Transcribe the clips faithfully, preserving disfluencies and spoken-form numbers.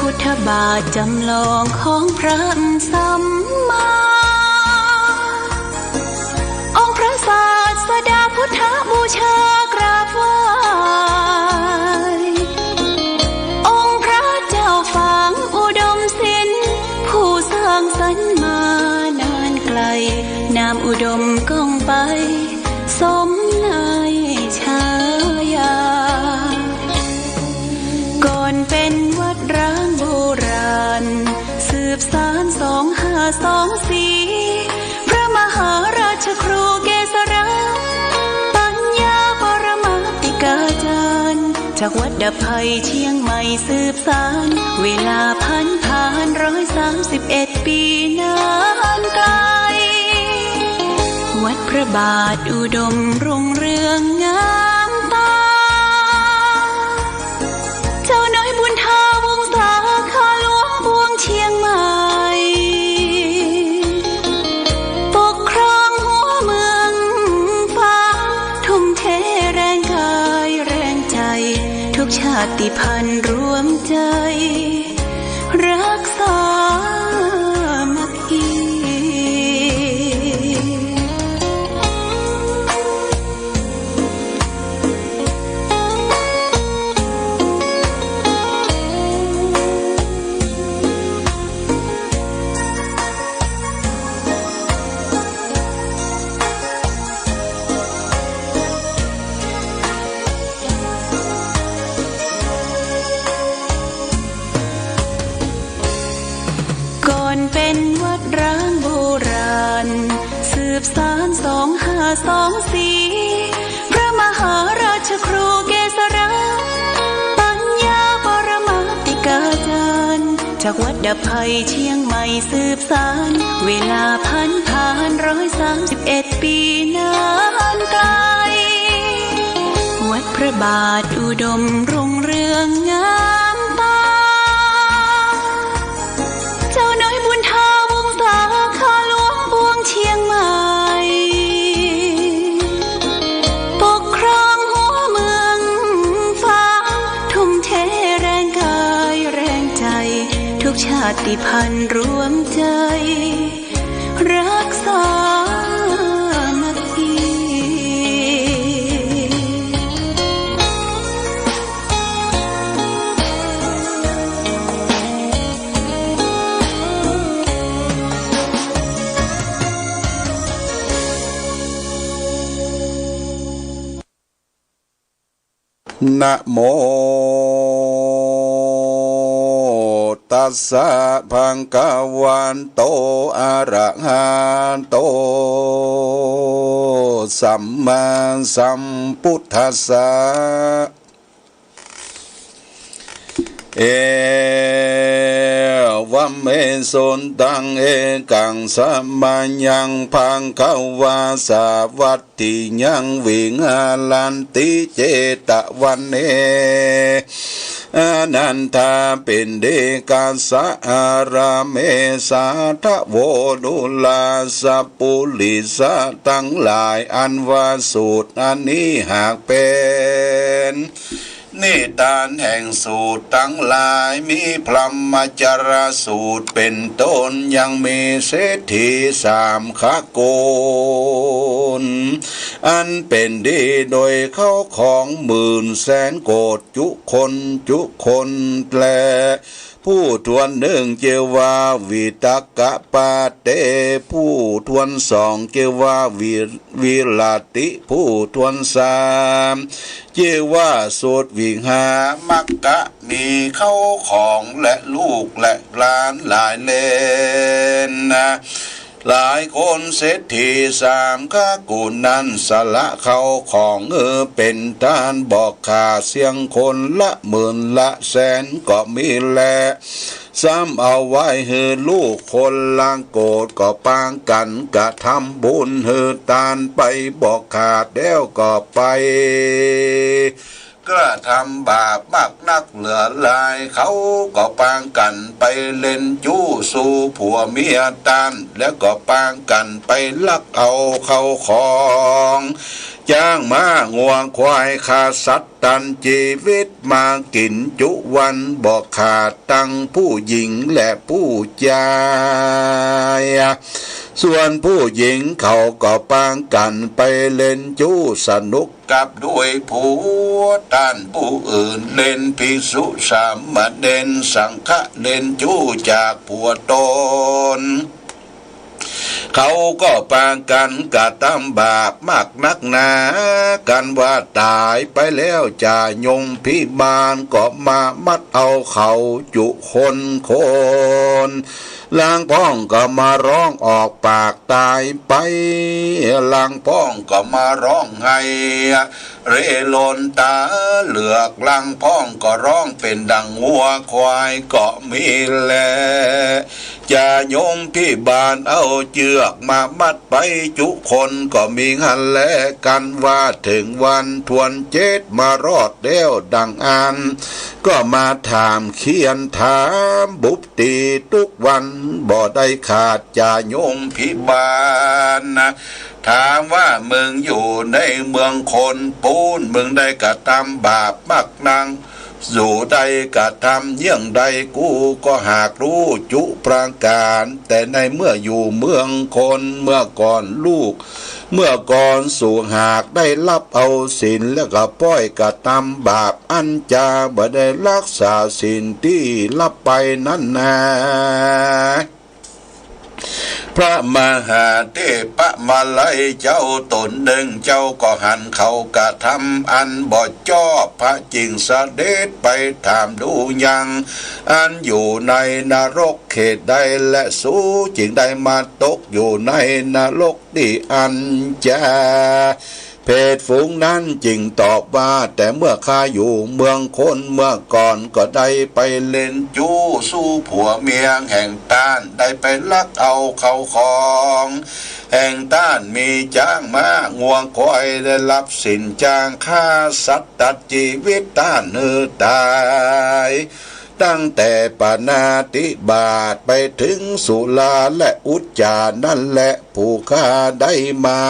พุทธบาทจำลองของพระสัมมา องค์พระศาสดาพุทธบูชากราบไหว้ องค์พระเจ้าฝางอุดมศิลป์ ผู้สร้างสรรค์มานานไกล นามอุดมก้องไป สมในฉายา ก่อนเป็นวัดร้างโบราณ สืบสานสองห้าสองสี่ พระมหาราชครูเกษรา ปัญญาปรมาติกาจารย์ จากวัดดับภัยเชียงใหม่สืบสาน เวลาผันผานร้อยสามสิบเอ็ดปีนานไกล วัดพระบาทอุดมรุ่งเรืองงามตา เจ้าน้อยบุญทาวงศา ข้าหลวงปวงเชียงใหม่ ปกครองหัวเมืองฝาง ทุ่มเทแรงกายแรงใจ ทุกชาติพันธุ์รวมใจ รักสามัคคี ก่อนเป็นวัดร้างโบราณ สืบสานสองห้าสองสี่ พระมหาราชครูเกษรา ปัญญาปรมาติกาจารย์ จากวัดดับภัยเชียงใหม่สืบสาน เวลาผันผานร้อยสามสิบเอ็ดปีนานไกล วัดพระบาทอุดมรุ่งเรืองงามตา เจ้าน้อยบุญทาวงศา ข้าหลวงปวงเชียงใหม่ ปกครองหัวเมืองฝาง ทุ่มเทแรงกายแรงใจ ทุกชาติพันธุ์รวมใจ รักสามัคคี นะโม ตัสสะ ภะคะวะโต อะระหะโต สัมมาสัมพุทธัสสะ เอวะเม สุตตัง เอกัง สะมะยัง ภะคะวา สาวัต ถิยัง วิหารันติ เจตะวะเน อะนันทะ ปิณฑิกะสะ อารามะ สาธะโว ดูราสะปุริสะตังหลาย อันว่าสูตรอันนี้หากเป๋น นิทานแห่งสูตรตังหลาย มีพรหมจารสูตรเป๋นต้น ยังมีเศรษฐีสามขกูล อันเป๋นดีโดยเข้าของหมื่นแสนโกฏ จุคนจุคนแล ผู้ถ้วนนึ่งจื้อว่าวิตกะปะเต ผู้ถ้วนสองจื้อว่าวิ วิลาติ ผู้ถ้วนสามจื้อว่าสุตวิหามักกะ มีเข้าของและลูกและหลานหลายเหล่นนา หลายคน เศรษฐีสามขกูลนั้นสละเข้าของหื้อเป๋นตาน บ่ขาดเสี้ยงคนละหมื่นละแสนก็มีแล ซ้ำเอาไว้หื้อลูกคนละโกฏ ก็ปางกั๋นกระทำบุญหื้อตานไปบ่ขาด แล้วก็ไปกระทำบาปมากนักเหลือหลาย เขาก็ปางกั๋นไปเล่นจู้สู่ผัวเมียตาน แล้วก็ปางกั๋นไปลักเอาเข้าของ จ๊างม้างัวควาย ฆ่าสัตว์ตัดจีวิต มากิ๋นจุวันบ่ขาด ตังผู้หญิงและผู้จาย ส่วนผู้หญิงเขาก็ปากั๋นไปเล่นจู๊สนุกกับด้วยผัว ต้านผู้อื่นเล่นภิกษุสามเณร สังฆะเล่นจู๊จากผัวต๋น เขาก็ปากั๋นกระตำบาปมากนักหนา กั๋นว่าต๋ายไปแล้ว จ่ายมพิบาลก็มามัดเอาเขาจุคนคน ลางพ่องก็มาฮ้องออกปากต๋ายไป ลางพ่องก็มาฮ้องไห้ เร่ร่อนต๋าเหลือก ลางพ่องก็ฮ้องเป๋นดังงัวควายก็มีแล จ่ายมพิบาลเอาเจื้อกมามัดไปจุคนก็มีหั้นแล กั๋นว่าเถิงวันทวนเจ็ดมารอดแล้วดังอั้น ก็มาถามเคียนถามบุบตี๋กู้วันบ่ได้ขาด จ่ายมพิบาลนะ ถามว่ามึงอยู่ในเมืองคนปู๊น มึงได้กระตำบาปมากนัก สูได้กระตำเยี่ยงใด กูก็หากฮู้จุประก๋าน แต่ในเมื่ออยู่เมืองคน เมื่อก่อนลูก เมื่อก่อนสูหากได้ฮับเอาศีล แล้วก็ป้อยกระตำบาป อันจะบ่ได้ฮักษาศีลตี้ฮับไปนั้นนา พระมหาเถปะมาลัยเจ้าต๋นนึ่ง เจ้าก็หันเขากระตำอันบ่จอบ พระจึงเสด็จไปถามดูยัง อันอยู่ในนรกเขตใด และสูจึงได้มาตกอยู่ในนรกตี้อันจะ เปรตฝูงนั้นจึงตอบว่า แต่เมื่อข้าอยู่เมืองคน เมื่อก่อนก็ได้ไปเล่นจู๊สู่ผัวเมียแห่งต้าน ได้ไปลักเอาเข้าของแห่งต้าน มีจ๊างม้างัวควาย ได้ฮับศีลจ๊าง ฆ่าสัตว์ตัดจีวิตต้านหื้อต๋าย ตั้งแต่ปาณาติบาตไปเถิงสุราและอุจจานั้นแล ผู้ข้าได้มา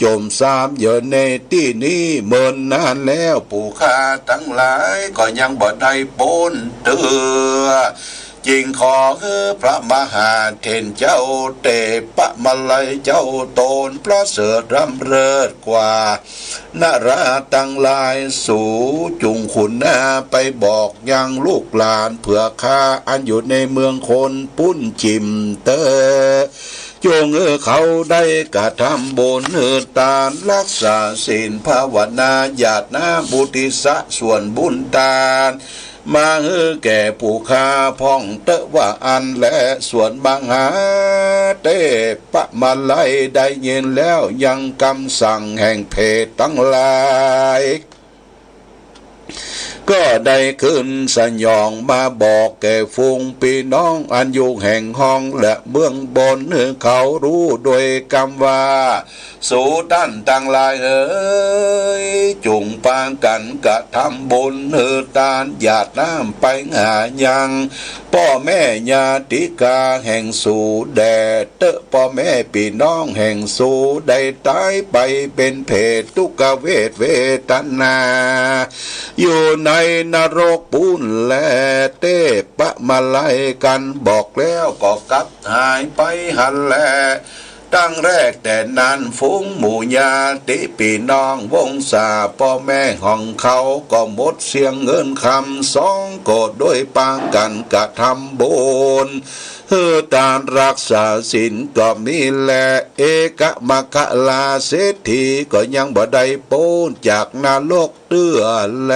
จมซามอยู่ในตี้นี้เมินนานแล้ว ผู้ข้าตังหลายก็ยังบ่ได้ป๊นเตื้อ จึงขอหื้อพระมหาเถรเจ้าเถปะมาลัยเจ้าต๋นประเสริฐล้ำเลิศกว่า นราตังหลาย สูจุ่งขุนนาไปบอกยังลูกหลานเผื่อข้าอันอยู่ในเมืองคนปู๊นจิ่มเต๊อะ จุ่งหื้อเขาได้กระตำบุญหื้อตาน ฮักษาศีลภาวนา หยาดน้ำอุทิศส่วนบุญตาน มาหื้อแก่ผู้ข้าพ่องเต๊อะว่าอั้นแล ส่วนมหาเถปะมาลัยได้ยินแล้วยังกำสั่งแห่งเปรตตังหลาย ก็ได้ขึ้นสยองมาบอกแก่ฝูงปี้น้องอันอยู่แห่งห้องและเมืองบนหื้อเขาฮู้โดยกำว่า สูต้านตังหลายเอ๋ย จุ่งปากั๋นกระตำบุญหื้อตาน หยาดน้ำไปหายังป้อแม่ญาติกาแห่งสูแด่เต๊อะ ป้อแม่ปี้น้องแห่งสูได้ต๋ายไปเป๋นเปรตทุกขเวทเวทนา อยู่ในนรกปู๊นแล เถปะมาลัยกั๋นบอกแล้วก็กลับหายไปหั้นแล ตั้งแรกแต่นั้นฝูงหมู่ญาติปี้น้องวงศาป้อแม่ของเขาก็หมดเสี้ยงเงินคำสองโกฏ โดยปากั๋นกระตำบุญหื้อตานฮักษาศีลก็มีแล เอกมัคคลาเศรษฐีก็ยังบ่ได้ป๊นจากนรก เตื้อแล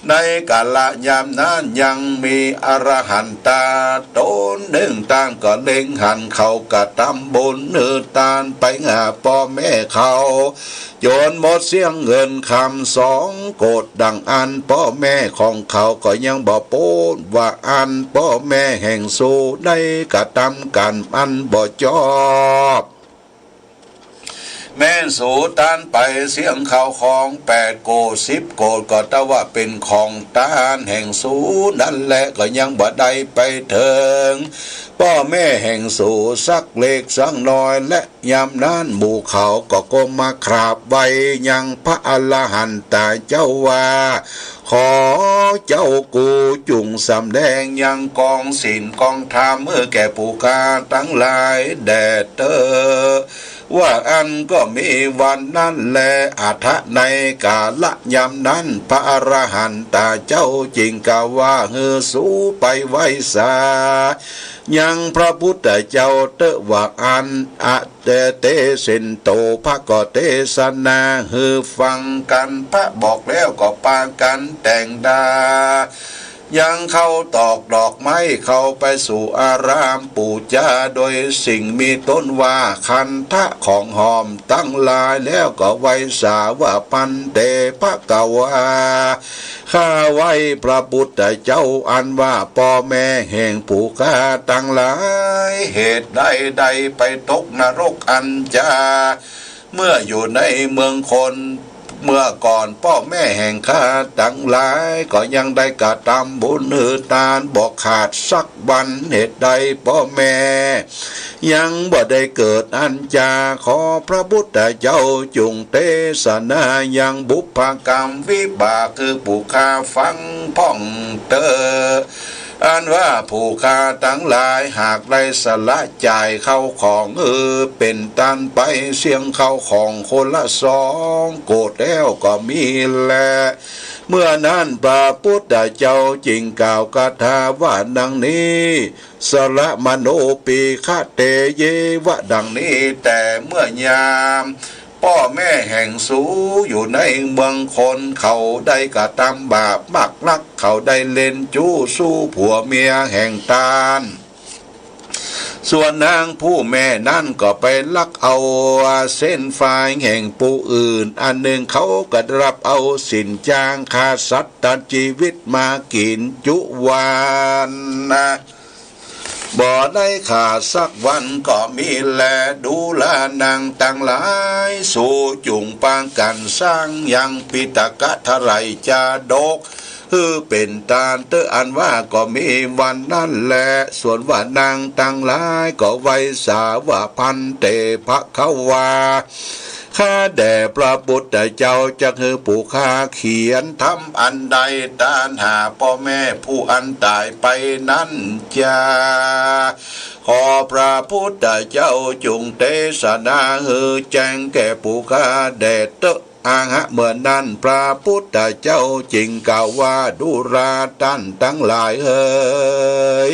ในกาละยามนั้นยังมีอรหันตาต๋นนึ่ง ต้านก็เล็งหันเขากระตำบุญหื้อตานไปหาป้อแม่เขา จ๋นหมดเสี้ยงเงินคำสองโกฏ ดังอั้นป้อแม่ของเขาก็ยังบ่ป๊นว่าอั้น ป้อแม่แห่งสูได้กระตำก๋รรมอันบ่จอบ แม้นสูต้านไปเสี้ยงข้าวของแปดโกฏสิบโกฏ ก็ตะว่าเป๋นของต้านแห่งสูนั้นแล ก็ยังบ่ได้ไปเถิงป้อแม่แห่งสูสักเล็กสักน้อย และยามนั้นหมู่เขาก็ก้มมากราบไหว้ยังพระอรหันตาเจ้าว่า ขอเจ้ากู๋จุ่งสำแดงยังกองศีลกองธรรมหื้อแก่ผู้ข้าตังหลายแด่เต๊อะ ว่าอั้นก็มีวันนั้นแล อัฏฐะในกาละยามนั้น พระอรหันตาเจ้าจึงกล่าวว่า หื้อสูไปไหว้สายังพระพุทธเจ้าเต๊อะ ว่าอั้น อะ เต เตเสนโต พระก็เตสนาหื้อฟังกั๋น พระบอกแล้วก็ปากั๋นแต่งดา ยังเข้าตอกดอกไม้เข้าไปสู่อารามปู๋จา โดยสิ่งมีต้นว่าคันธะของหอมตังหลาย แล้วก็ไหว้สาว่า ภันเต ภะคะวา ข้าไหว้พระพุทธเจ้าอันว่าป้อแม่แห่งผู้ข้าตังหลาย เหตุใดได้ไปตกนรกอันจา เมื่ออยู่ในเมืองคน เมื่อก่อนป้อแม่แห่งข้าตังหลายก็ยังได้กระตำบุญหื้อตานบ่ขาดสักวัน เหตุใดป้อแม่ยังบ่ได้เกิดอันจา ขอพระพุทธเจ้าจุ่งเตสนายังบุพกรรมวิบากหื้อผู้ข้าฟังพ่องเต๊อะ อันว่าผู้ข้าตังหลายหากได้สละจ่ายเข้าของหื้อเป๋นตานไปเสี้ยงเข้าของคนละสองโกฏแล้วก็มีแล เมื่อนั้นพระพุทธเจ้าจึงกล่าวคาถาว่าดังนี้ สระมโนปิฆะเตเยวะ ดังนี้แต่เมื่อยามป้อแม่แห่งสูอยู่ในเมืองคน เขาได้กระตำบาปมากนัก เขาได้เล่นจู๊สู้ผัวเมียแห่งตาน ส่วนนางผู้แม่นั้นก็ไปลักเอาเส้นฝ้ายแห่งผู้อื่น อันหนึ่งเขาก็ได้รับเอาสินจ้างฆ่าสัตว์ตัดชีวิตมากิ๋นจุวันนะ บ่ได้ขาดสักวันก็มีแล ดูรานังตังหลาย สูจุ่งปากั๋นสร้างยังปิฎกะไตรยจาดก หื้อเป๋นตานเต๊อะ อันว่าก็มีวันนั้นแล ส่วนว่านังตังหลายก็ไหว้สาว่า ภันเต ภะคะวา ข้าแด่พระพุทธเจ้า จักหื้อผู้ข้าเขียนธรรมอันใดตานหาป้อแม่ผู้อันต๋ายไปนั้นจา ขอพระพุทธเจ้าจุ่งเตสนาหื้อแจ้งแก่ผู้ข้าแด่เต๊อะ อะหะ เมื่อนั้นพระพุทธเจ้าจึงกล่าวว่า ดูราต้านตังหลายเหย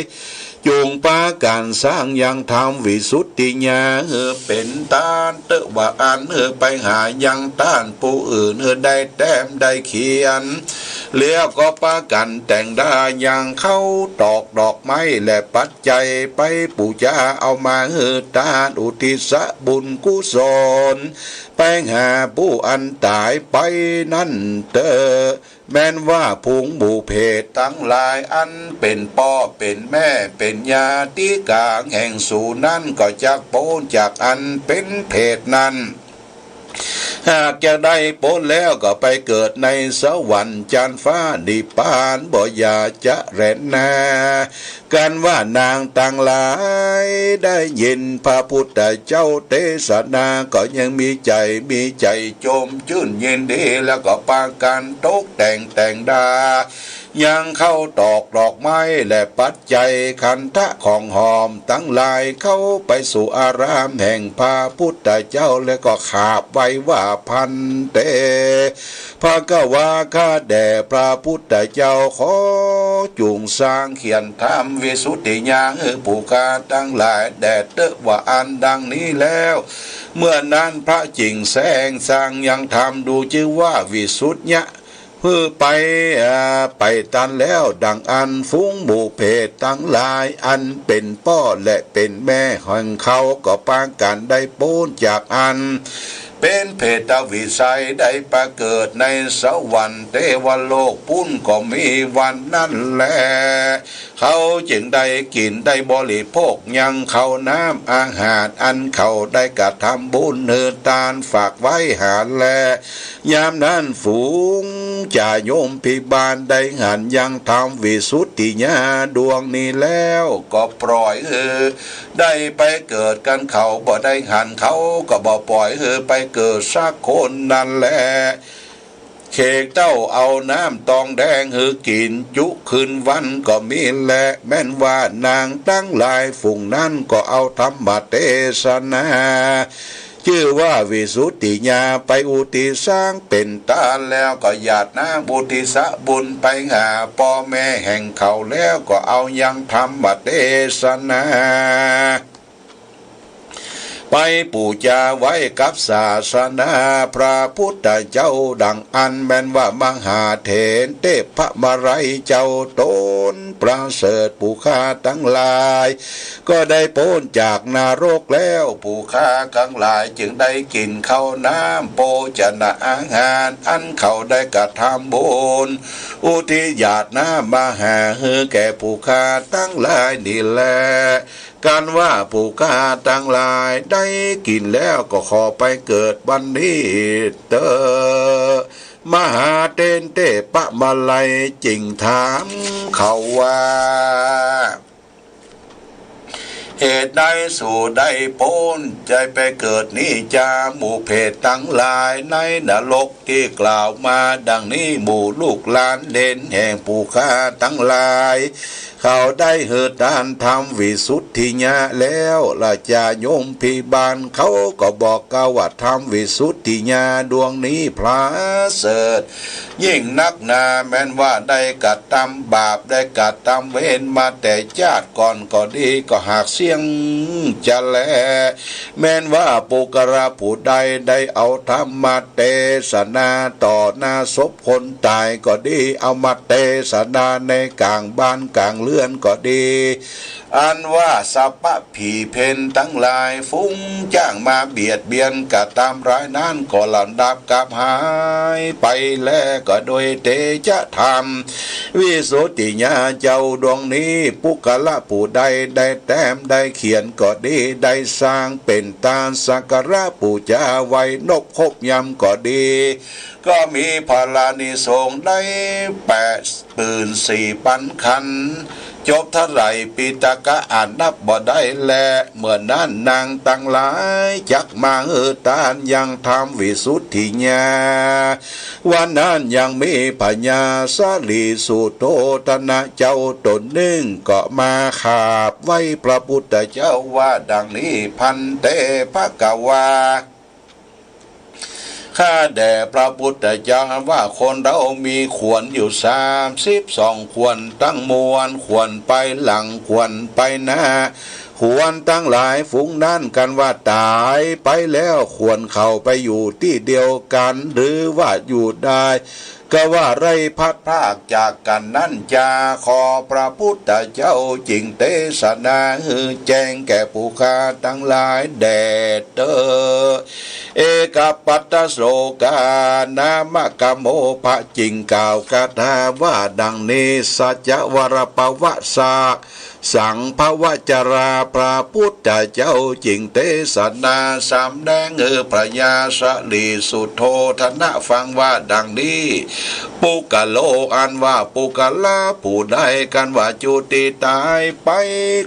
จุ่งปากั๋นสร้างยังธรรมวิสุทธิญาณหื้อเป๋นตานเต๊อะ ว่าอั้น หื้อไปหายังต้านผู้อื่น หื้อได้แต้มได้เขียน แล้วก็ปากั๋นแต่งดายังเข้าตอกดอกไม้และปัจจัยไปปู๋จา เอามาหื้อตานอุทิศบุญกุศล ไปหาผู้อันต๋ายไปนั้นเต๊อะ แม้นว่าฝูงหมู่เปรตตังหลายอันเป๋นป้อเป๋นแม่เป๋นญาติก๋างแห่งสูนั้นก็จักป๊นจากอันเป๋นเปรตนั้น หากจะได้ป๊นแล้วก็ไปเกิดในสวรรค์จันทร์ฟ้านิพพานบ่อย่าจะแลนา กันว่านางตังหลายได้ยินพระพุทธเจ้าเตสนาก็ยังมีใจ๋ มีใจ๋จมจื้นยินดี แล้วก็ปากั๋นตกแต่งแต่งดา ยังเข้าตอกดอกไม้และปัจจัยคันธะของหอมตังหลายเข้าไปสู่อารามแห่งพระพุทธเจ้า แล้วก็ขาบไหว้ว่า ภันเต ภะคะวา ข้าแด่พระพุทธเจ้า ขอจุ่งสร้างเขียนธรรมวิสุทธิญาณหื้อผู้ข้าตังหลายแด่เต๊อะ ว่าอั้นดังนี้แล้ว เมื่อนั้นพระจึงแสดงสร้างยังธรรมดูจื้อว่าวิสุทธิญาณหื้อไป อ่า ไปตันแล้ว ดังอั้นฝูงหมู่เปรตตังหลายอันเป๋นป้อและเป๋นแม่แห่งเขาก็ปากั๋นได้ป๊นจากอันเป เป็นเปรตวิสัยได้ไปเกิดในสวรรค์เตวโลกปู๊นก็มีวันนั้นแล เขาจึงได้กิ๋นได้บริโภคยังข้าวน้ำอาหารอันเขาได้กระทำบุญหื้อตานฝากไว้หาแล ยามนั้นฝูงจาโยมพิบาลได้หันยังธรรมวิสุทธิญาณดวงนี้แล้วก็ปล่อยหื้อได้ไปเกิดกั๋น เขาบ่ได้หัน เขาก็บ่ปล่อยหื้อไปเกิดสักคนนั้นแล เขกเต้าเอาน้ำตองแดงหื้อกิ๋นจุคืนวันก็มีแล แม้นว่านางตังหลายฝูงนั้นก็เอาธรรมเตสนา จื้อว่าวิสุทธิญาณไปอุทิศสร้างเป๋นตานแล้วก็หยาดน้ำอุทิศบุญไปหาป้อแม่แห่งเขาแล้วก็เอายังธรรมเตสนา ไปปู๋จาไว้กับศาสนาพระพุทธเจ้าดังอั้น แม้นว่ามหาเถรเตพมาลัยเจ้าต๋นประเสริฐ ผู้ข้าตังหลายก็ได้ป๊นจากนรกแล้ว ผู้ข้าตังหลายจึงได้กิ๋นข้าวน้ำโภชนะอาหารอันเขาได้กระทำบุญอุทิศหยาดน้ำมาหาหื้อแก่ผู้ข้าตังหลายนี้แล กันว่าผู้ข้าตังหลายได้กิ๋นแล้วก็ขอไปเกิดบัดนี้เต๊อะ มหาเถรเตพมาลัยจึงถามเขาว่า เหตุใดสูได้ป๊นจะไปเกิดนี้จา หมู่เปรตตังหลายในนรกตี้กล่าวมาดังนี้ หมู่ลูกหลานเหลนแห่งผู้ข้าตังหลาย เขาได้หื้อตานธรรมวิสุทธิญาณแล้ว ราชาโยมพิบาลเขาก็บอกกล่าวว่าธรรมวิสุทธิญาณดวงนี้ประเสริฐยิ่งนักหนา แม้นว่าได้กระทำบาปได้กระทำเวรมาแต่จาติก่อนก็ดี ก็หากเสี้ยงจะแล แม้นว่าปุคคละผู้ใดได้เอาธรรมเตสนาต่อหน้าศพคนต๋ายก็ดี เอามาเตสนาในก๋างบ้านก๋างเฮือนก็ดี อันว่าสัพพะผีเภนตังหลายฝูงจ้างมาเบียดเบียนกระทำร้ายนั้นก็สลัดกลับหายไปแล ก็โดยเตชะธรรมวิสุทธิญาณเจ้าดวงนี้ ปุคคละผู้ใดได้แต้มได้เขียนก็ดี ได้สร้างเป๋นตานสักการะปู๋จาไว้นบครบยามก็ดี ก็มีผลานิสงส์ได้แปดหมื่นสี่ปันขันธ์ จบเท่าไหร่ปิฎกะอันนับบ่ได้แล เมื่อนั้นนางตังหลายจักมาหื้อตานยังธรรมวิสุทธิญาณ วันนั้นยังมีพญาสะหลีสุโธทนะเจ้าต๋นนึ่งก็มาขาบไหว้พระพุทธเจ้าว่าดังนี้ ภันเต ภะคะวา ข้าแต่พระพุทธเจ้า ว่าคนเฮามีขวัญอยู่สามสิบสองขวัญทั้งมวล ขวัญไปหลัง ขวัญไปหน้า ขวัญตังหลายฝูงนั้นกันว่าต๋ายไปแล้ว ขวัญเขาไปอยู่ตี้เดียวกั๋น หรือว่าอยู่ได้ ก็ว่าไร้พลัดพรากจากกั๋นนั้นจา ขอพระพุทธเจ้าจึงเตสนาหื้อแจ้งแก่ผู้ข้าตังหลายแด่เต๊อะ เอกัปปัตตโสกา นามะกะโมภะ จึงกล่าวคาถาว่าดังนี้ สัจจวรปวสสะ สังภวจรา พระพุทธเจ้าจึงเตสนาสำแดงหื้อพญาสะหลีสุโธทนะฟังว่าดังนี้ ปุคคโล อันว่าปุคคละผู้ใดกันว่าจุติต๋ายไป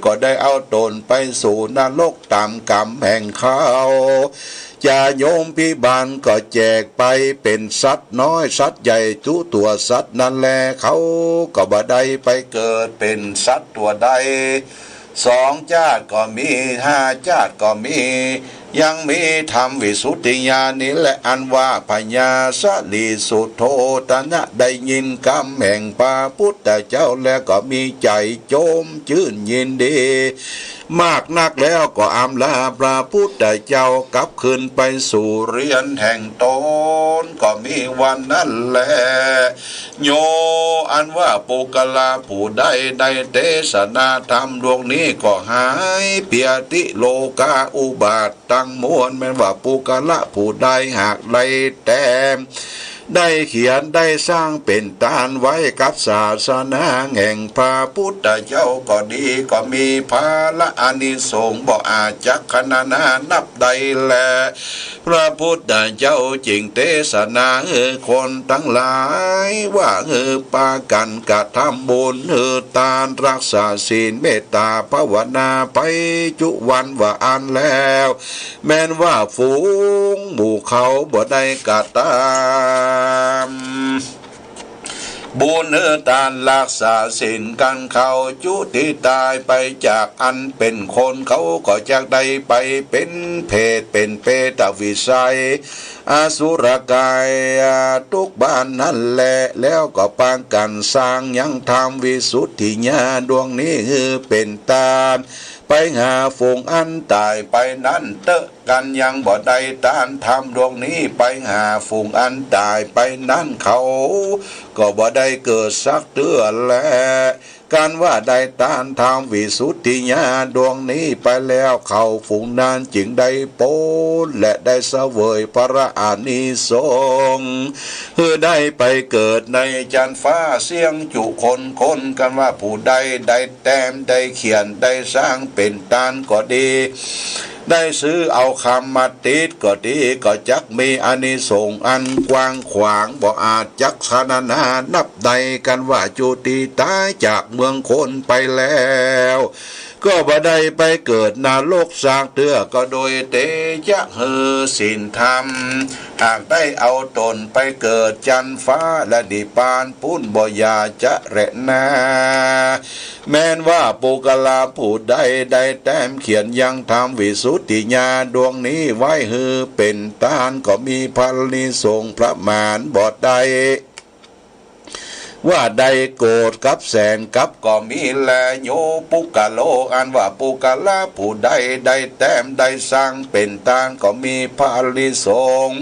ก็ได้เอาต๋นไปสู่นรกต๋ามกรรมแห่งเขา จาโยมพิบาลก็แจกไปเป๋นสัตว์น้อยสัตว์ใหญ่ทุกตั๋วสัตว์นั้นแล เขาก็บ่ได้ไปเกิดเป๋นสัตว์ตั๋วใด สองจาติก็มี ห้าจาติก็มี ยังมีธรรมวิสุทธิญาณนี้แล อันว่าพญาสะหลีสุโธทนะได้ยินกำแห่งพระพุทธเจ้าแล้วก็มีใจ๋โจ้มจื้นยินดี มากนักแล้วก็อำลาพระพุทธเจ้ากลับคืนไปสู่เฮือนแห่งต๋น ก็มีวันนั้นแล โย อันว่าปุคคละผู้ใดได้เตสนาธรรมดวงนี้ก็หายเปียติโลกาอุบัติ ตังมวล แม่นว่าปุคคละผู้ใดหากได้แต้ม ได้เขียน ได้สร้างเป๋นตานไว้กับศาสนาแห่งพระพุทธเจ้าก็ดี ก็มีผละอานิสงส์บ่อาจจักขนานานับได้แล พระพุทธเจ้าจึงเตสนาหื้อคนตังหลายว่าหื้อปากั๋นกระทำบุญ หื้อตาน รักษาศีล เมตต๋าภาวนาไปจุวันว่าอั้นแล้ว แม่นว่าฝูงหมู่เขาบ่ได้กระทำบุญหื้อตาน รักษาศีลกั๋น เขาจุติต๋ายไปจากอันเป๋นคน เขาก็จักได้ไปเป๋นเปรต เป๋นเปรตวิสัย อสุรกายตุ๊กบ้านนั้นแล แล้วก็ปากั๋นสร้างยังธรรมวิสุทธิญาณดวงนี้หื้อเป๋นตาน ไปหาฝูงอันต๋ายไปนั้นเต๊อะ กันยังบ่ได้ตานธรรมดวงนี้ไปหาฝูงอันต๋ายไปนั้น เขาก็บ่ได้เกิดสักเตื้อแล กันว่าได้ตานธรรมวิสุทธิญาณดวงนี้ไปแล้ว เขาฝูงนั้นจึงได้ป๊นและได้เสวยผละอานิสงส์ หื้อได้ไปเกิดในจั๊นฟ้าเสี้ยงจุคนคน กันว่าผู้ใดได้แต้ม ได้เขียน ได้สร้างเป๋นตานก็ดี ได้ซื้อเอาคำมาติดก็ดี ก็จักมีอานิสงส์อันกว้างขวางบ่อาจจักขนานานับได้ กันว่าจุติต๋ายจากเมืองคนไปแล้ว ก็บ่ได้ไปเกิดนรกสักเตื้อ ก็โดยเตจะะหื้อศีลธรรม หากได้เอาต๋นไปเกิดจั๊นฟ้าและนิพพานปู๊นบ่อย่าจะแลนา แม้นว่าปุคคละผู้ใดได้แต้มเขียนยังธรรมวิสุทธิญาณดวงนี้ไว้หื้อเป๋นตาน ก็มีผลานิสงส์ประมาณบ่ได้ ว่าได้โกฏกับแสนกับก็มีแล โยปุคคโล อันว่าปุคคละผู้ใดได้แต้มได้สร้างเป๋นตาน ก็มีผลานิสงส์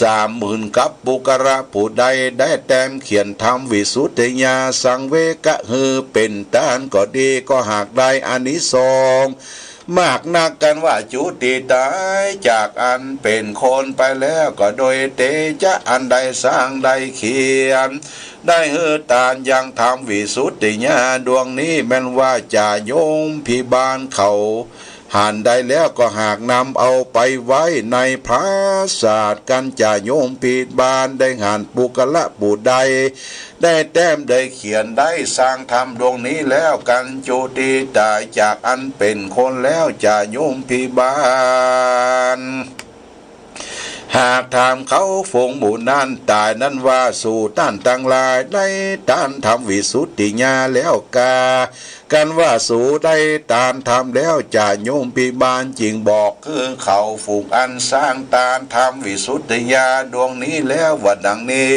สามหมื่นกับ ปุคคละผู้ใดได้แต้มเขียนธรรมวิสุทธิญาณสังเวคหื้อเป๋นตานก็ดี ก็หากได้อานิสงส์ มากนัก กันว่าจุติต๋ายจากอันเป๋นคนไปแล้ว ก็โดยเตจะะอันได้สร้างได้เขียน ได้หื้อตานยังธรรมวิสุทธิญาณดวงนี้ แม้นว่าจ่าโยมพิบาลเขาหันได้แล้ว ก็หากนำเอาไปไว้ในปราสาท กันจ่าโยมพิบาลได้หันปุคคละผู้ใด ได้แต้มได้เขียนได้สร้างธรรมดวงนี้แล้ว กันจุติต๋ายจากอันเป๋นคนแล้ว จ่าโยมพิบาล หากถามเขาฝูงหมู่นั้นต๋ายนั้นว่า สูต้านตังหลายได้ตานธรรมวิสุทธิญาณแล้วกา กันว่าสูได้ตานธรรมแล้ว จ่าโยมพิบาลจึงบอกคือเขาฝูงอันสร้างตานธรรมวิสุทธิญาณดวงนี้แล้วว่าดังนี้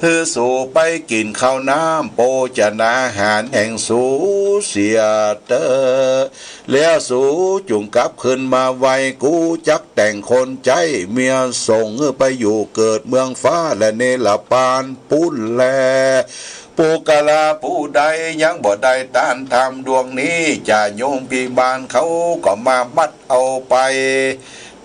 หื้อสูไปกิ๋นข้าวน้ำโภชนาหารแห่งสูเสียเต๊อะ แล้วสูจุ่งกลับคืนมาไหว้กู จักแต่งคนใจ๊เมียส่งหื้อไปอยู่เกิดเมืองฟ้าและเนรพานปู๊นแล ปุคคละผู้ใดยังบ่ได้ตานธรรมดวงนี้ จ่าโยมพิบาลเขาก็มามัดเอาไป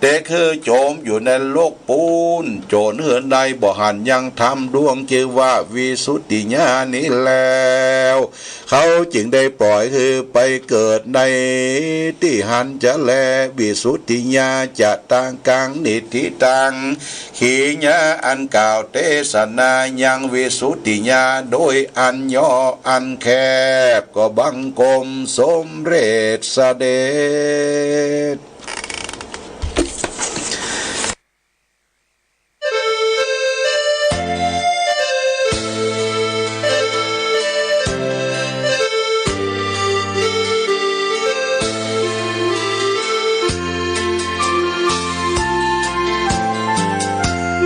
เตะคือโจมอยู่ในนรกปู๊น โจรหื้อได้บ่หันยังธรรมดวงจื้อว่าวิสุทธิญาณนี้แล้ว เขาจึงได้ปล่อยหื้อไปเกิดในตี้หั้นจะแล วิสุทธิญาณจะตังกัง นิฏฐิตัง ขีญา อันกล่าวเตสนายังวิสุทธิญาณโดยอันย่ออันแคบ ก็บังคมสมเร็จเสด็จ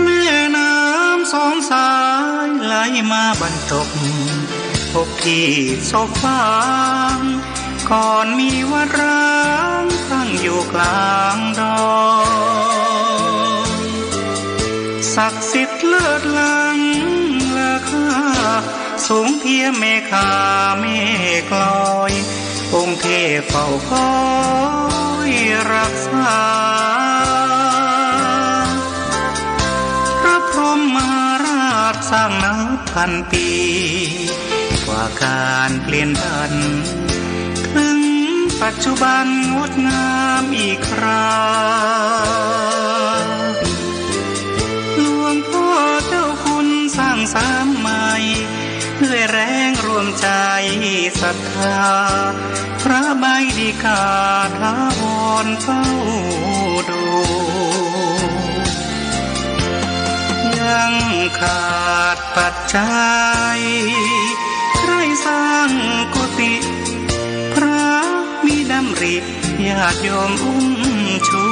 แม่น้ำสองสายไหลมาบรรจบ พบที่ศพฟาง ก่อนมีวัดร้างตั้งอยู่กลางดอย ศักดิ์สิทธิ์เลิศล้ำราคา สูงเทียมเมฆาเมฆลอย องค์เทพเฝ้าคอยรักษา ตั้งนับพันปี กว่าก๋านเปลี่ยนผัน เถิงปัจจุบันงดงามอีกครา หลวงพ่อเจ้าคุณสร้างสามใหม่ ด้วยแรงร่วมใจ๋ศรัทธา พระใบดิกาถาวรเฝ้าดู ยังขาดปัจจัย ใคร่สร้างกุฏิ พระมีดำริ ญาติโยมอุ้มชู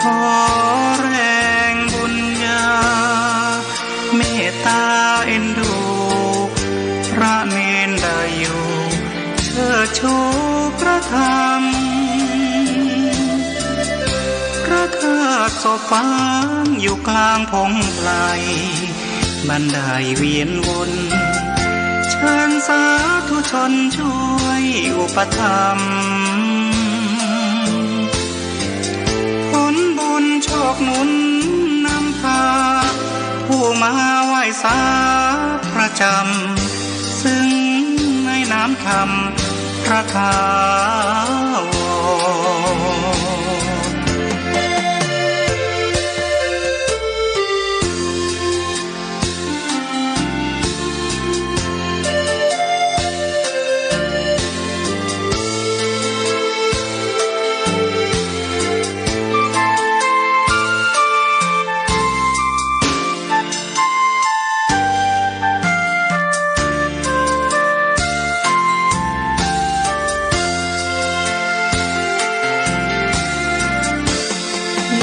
ขอแรงบุญญา เมตตาเอ็นดู พระเณรได้อยู่ เชิดชูพระธรรม พระธาตุศพฝังอยู่กลางผงไพร บันไดเวียนวน เชิญสาธุชนช่วยอุปถัมภ์ ผลบุญโชคหนุนนำพา ผู้มาไหว้สาประจำ ซึ่งในนามธรรมพระถาวร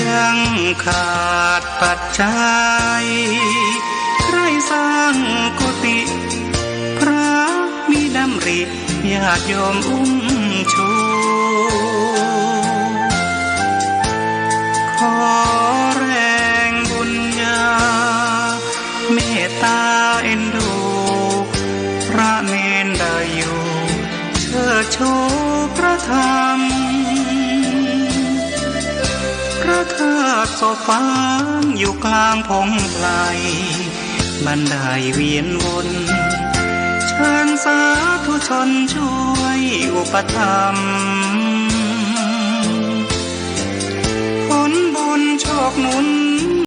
ยังขาดปัจจัย ใคร่สร้างกุฏิ พระมีดำริ ญาติโยมอุ้มชู ขอแรงบุญญา เมตตาเอ็นดู พระเณรได้อยู่ เชิดชูพระธรรม พระธาตุศพฝังอยู่กลางผงไพร บันไดเวียนวน เชิญสาธุชนช่วยอุปถัมภ์ ผลบุญโชคหนุน